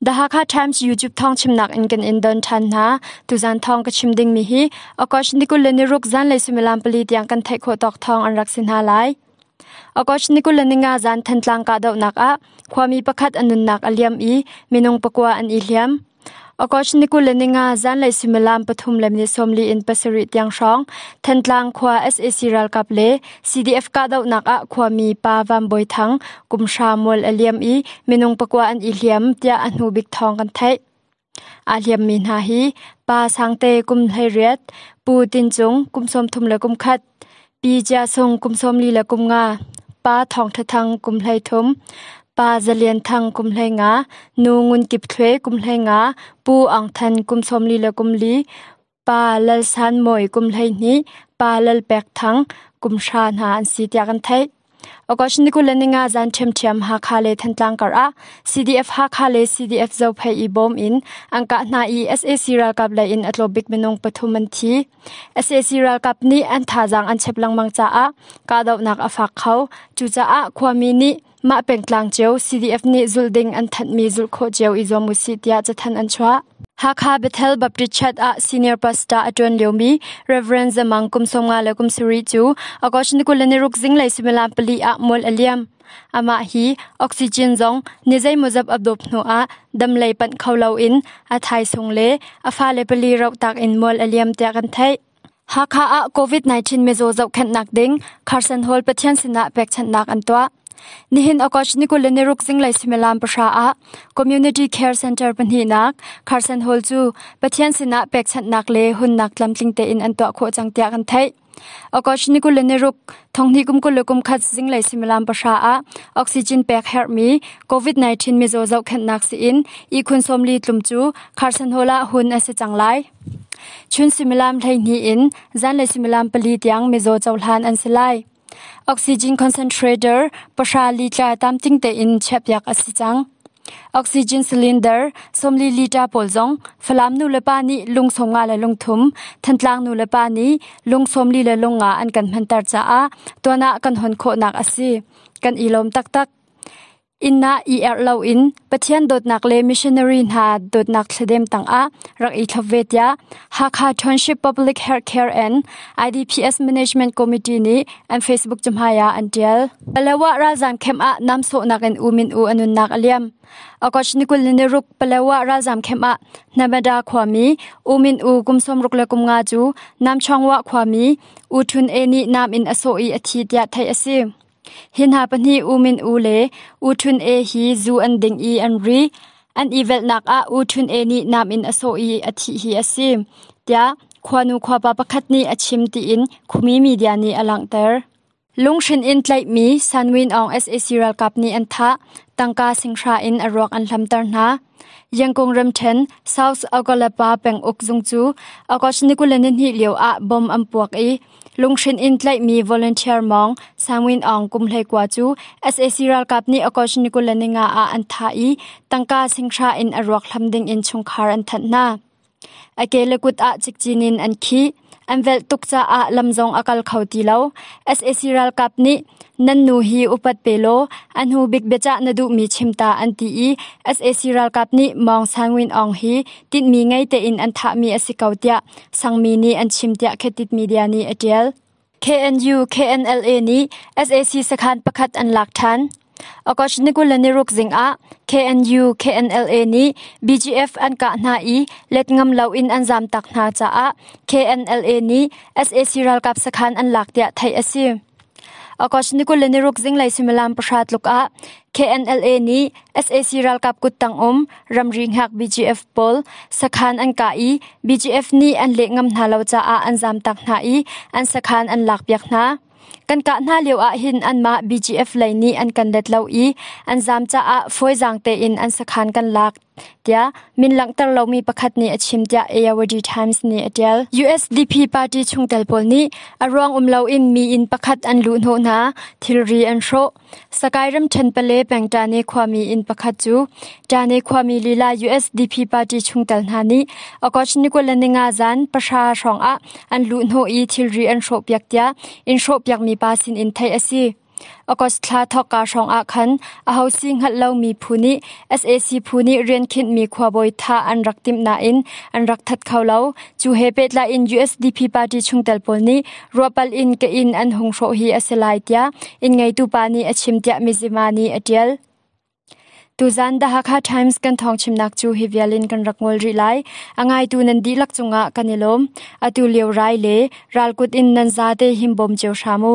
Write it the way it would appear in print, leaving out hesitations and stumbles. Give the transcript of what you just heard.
The Hakha Times YouTube thawng chimnak in kan in don ṭhan hna. Tuzan thawng ka chim dingmi hi August ni 26 zanlei suimilam pali tiang kan theih khawh tawk thawng an rak si hna lai. August ni 25 zan Thantlang kahdohnak ah khuami pakhat a nunnak a liam i minung pakua an i hliam. August ni 25 zanlei suimilam pathum le minute sawmli in pasarih tiang hrawng Thantlang khua sac ralkap le CDF kahdohnak ah khuami pa Van Bawi Thang kum hra mual a liam i minung pakua an i hliam tiah a hnu bik thawng kan theih. Aa hliammi hna hi Pa Sangte kum 18, Pu Tin Cung kum 31, Pi Cia Sung kum 43, Pa Thawng Tha Thang kum 33, Pa Za Lian Thang kum 15, Nu Ngun Kip Thluai kum 15, Pu Aung Than kum 44, Pa Lal San Mawi kum 12, Pa Lal Pek Thang kum hra hna an si tiah kan theih. August ni 25 zan ṭhiamṭhiam Hakha le Thantlang kar ah CDF Hakha le CDF Zophei i bawm in an kah hna i sac ralkap lei in a tlawbik minung pathum an thi. Sac ralkap nih an thazaang an chep lengmang caah kahdohnak a fak kho. Cucaah khuami nih mah pengtlang cio CDF nih zulh ding an thanhmi zulh khawh cio i zuam usih tiah cathanh an chuah. Hakha Bethel Baptist Church ah senior pastor a ṭuan liomi Reverend Zamang kum 50 le kum sarih cu August ni 26 zinglei suimilam pali ah mual a liam. Amah hi oxygen zong ni zeimawzat a dawp hnuah damlei panh kho loin a thaisung le a fale pali rohtak in mual a liam tiah kan theih. Hakha ah COVID-19 mizaw zohkhenhnak ding Carson Hall Pathian sinah pekchanhnak an tuah. Nihin August ni 26 zinglei suimilam pahra ah Community Care Center pahnihnak Carson Hall cu Pathian sinah pekchanhnak le hunnak tlamtling tein an tuah khawh cang tiah kan theih. August ni 26 thonghnih kum 21 zinglei suimilam pahra ah oxygen pek herhmi COVID-19 mizaw zohkhenhnak siin ihkhun 40 tlum cu Carson Hall ah hun a si cang lai. Chun suimilam 12 in zanlei suimilam pali tiang mizaw cohlan an si lai. Oxygen concentrator pahra liter tamting tein chiahpiak a si cang. Oxygen cylinder 40 liter pawl zong Falam nulepa nih lung 50 le lungthum, Thantlang nulepa nih lung 40 le lungnga an kan hmanter caah tuan ah kan hon khawhnak a si. Kan i lawm taktak. Inn ah i erh loin Pathian dawtnak le missionary hna dawtnak thladem tangah rak i thlop ve tiah Hakha Township Public Health Care and IDPS Management Committee nih an Facebook cahmai ah an ṭial. Palawa ralzaam camp ah namsawhnak in u min u a nunnak a liam. August ni 26 Palawa ralzaam camp ah Namada khuami U Min U kum 65 cu Namchawngwa khuami U Htun E nih nam in a sawh i a thi tiah theih a si. Hi hna pahnih U Min U le U Htun E hi zu an ding i an ri. An i velhnak ah U Htun E nih nam in a sawh i a thih hi a si, tiah khuanu khuapa pakhat nih a chim tiin Khumi media nih a langhter. Lunghrin in tlaihmi San Win Aung sac ralkap nih an thah. Tangka singhra in a ruak an hlamter hna. Yangkung ramṭhen South Okkalapa penguk zung cu August ni 22 lio ah bom an puak i Lunghrin in tlaihmi volunteer mawng Sangwin Aung kum 19 cu sac ralkap nih August ni 25 ah an thah i tangka singhra in a ruak hlam ding in chungkhar an thanh hna. A ke le kut ah cikcin in an khih. An velh tuk caah lam zong a kal kho ti lo. Sac ralkap nih nan nu hi upat pe law a hnu bik biacah na duhmi chim ta an ti i sac ralkap nih Mawng Sangwin Aung hi tinhmi ngei tein an thahmi a si ko tiah Sangmi nih an chim tiah Khetit Media nih a ṭial. KNU KNLA nih sac sakhan pakhat an lak ṭhan. August ni 26 zing ah KNU KNLA nih BGF an kah hna i let ngam loin an zamtak hna caah KNLA nih sac ralkap sakhan an lak tiah theih a si. August ni 26 zinglei suimilam pahra tluk ah KNLA nih sac ralkap kuttang um ramri hngak BGF pawl sakhan an kah i BGF nih an leh ngam hna lo caah an zamtak hna i an sakhan an lakpiak hna. Kan kah hna lio ah hin anmah BGF lei nih an kan let lo i an zam caah fawizaang tein an sakhan kan lak tiah min langhter lomi pakhat nih a chim tiah Ayeyarwady Times nih a ṭial. USDP party chungtel pawl nih a ruang um loin mi inn pakhat an luhhnawh hna, thilri an hrawh. Sakai ramṭhen pale peng Ṭane khuami inn pakhat cu Ṭane khuami lila USDP party chungtel hna nih August ni 25 zan pahra hrawngah an luhhnawh i thilri an hrawhpiak tiah inn hrawhpiakmi pa sinin theih a si. August thla thawkka hrawng ah khan aho si hngalh lomi phu nih sac phu nih rian khinhmi khuabawi thah an rak timh nain an rak that kho lo. Cu he pehtlai in USDP party chungtel pawl nih ruahpal in ka inn an hung hrawh hi a si lai tiah inn ngeitu pa nih a chim tiah Mizzima nih a ṭial. Tuzan The Hakha Times kan thawngchimnak cu hi vial in kan rak ngol rih lai. A ngaitu nan dihlak cungah kan i lawm. Atu lio rai le ralkut in nan zate himbawm cio hram u.